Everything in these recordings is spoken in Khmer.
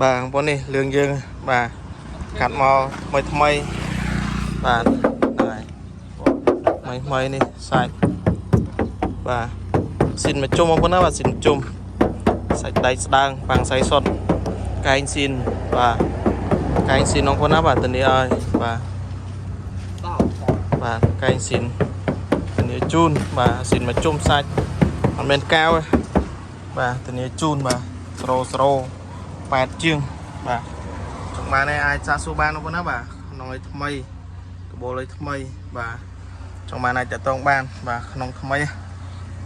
បាទបងប្អូននេះលឿងយើងបាទកាត់មកថ្មីថ្មីបាទហ្នឹងហើយថ្មីថ្មីនេះសាច់បាទស៊ីនមកជុំបងប្អូនណាបាទស៊ីនជុំសាច់ដែកស្ដើងប៉ាំងសៃសុតកែងស៊ីនបាទកែងស៊ីនបងប្អូនណាបាទធានាឲ្យបាទបាទកែងស៊ីនធានាជូនបាទស៊ីនមកជុំសាច់អត់មែនកៅទេបាទធានាជូនបាទស្រូស្រូ8ជាងបាទចង់បានឯអាចសាកសួរបានបងប្អូនណាបាទក្នុងឲ្យថ្មីកបោលឲ្យថ្មីបាទចង់បានអាចតាក់តងបានបាទក្នុងថ្មី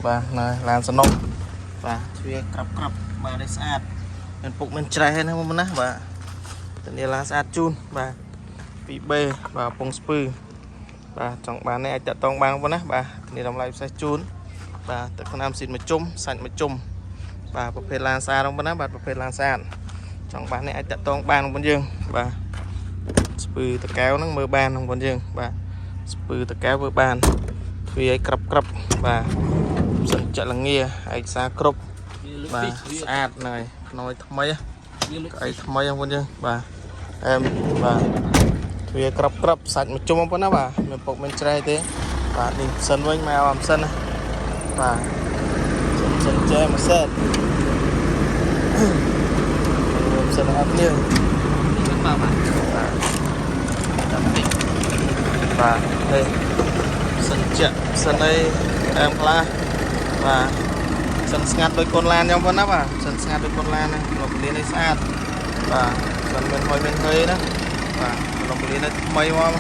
បាទនៅឡានសនុកបាទទ្វារក្រាប់ក្រាប់បាទនេះស្អាតមានពុកមានច្រេះហ្នឹងណាបងប្អូនណាបាទធានាឡានស្អាតជូនបាទ 2B បាទពងស្ពឺបាទចង់បាននេះអាចតាក់តងបានបងប្អូនណាបាទធានាតម្លៃពិសេសជូនបាទទឹកថ្នាំស៊ីនមួយជុំសាច់មួយជុំបាទប្រភេទឡានស្អាតបងប្អូនណាបាទប្រភេទឡានស្អាតចង់បាននេះអាចតាក់តងបានបងប្អូនយើងបាទស្ពឺតកែវហ្នឹងមើលបានបងប្អូនយើងបាទស្ពឺតកែវមើលបានទ្វារឲ្យក្រាប់ក្រាប់បាទសិនចាក់លងាឯកសារគ្រប់បាទស្អាតហ្នឹងហើយខ្នើយថ្មីក្អីថ្មីបងប្អូនយើងបាទអែមបាទទ្វារក្រាប់ក្រាប់សាច់មួយជុំបងប្អូនណាបាទមានពុកមានច្រេះទេបាទនេះសិនវិញមកអំសិនណាបាទសិនចែមួយសេតសិនអត់នេះ បាទបាទ បាទ ចាំតិច បាទនេះសិនចាក់សិនអីអែមខ្លះបាទសិនស្ងាត់ដូចកូនឡានខ្ញុំប៉ុណ្ណាបាទសិនស្ងាត់ដូចកូនឡានណាលោកពលាននេះស្អាតបាទសិនមានហុយមានហុយណាបាទលោកពលាននេះថ្មីមក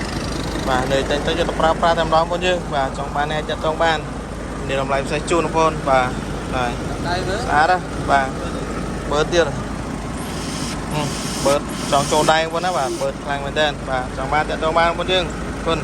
បាទនៅតែទៅយកទៅប្រើប្រាស់តែម្ដងបងយើងបាទចង់បាននេះចាត់ចង់បាននេះតម្លៃពិសេសជូនបងប្អូនបាទហើយ ដៃមើល ស្អាតណាបាទបើទៀតបើចង់ចូលដៃបងណាបាទបើខ្លាំងមែនតើបាទចង់បានតាក់ទងបានបងយើងគុណ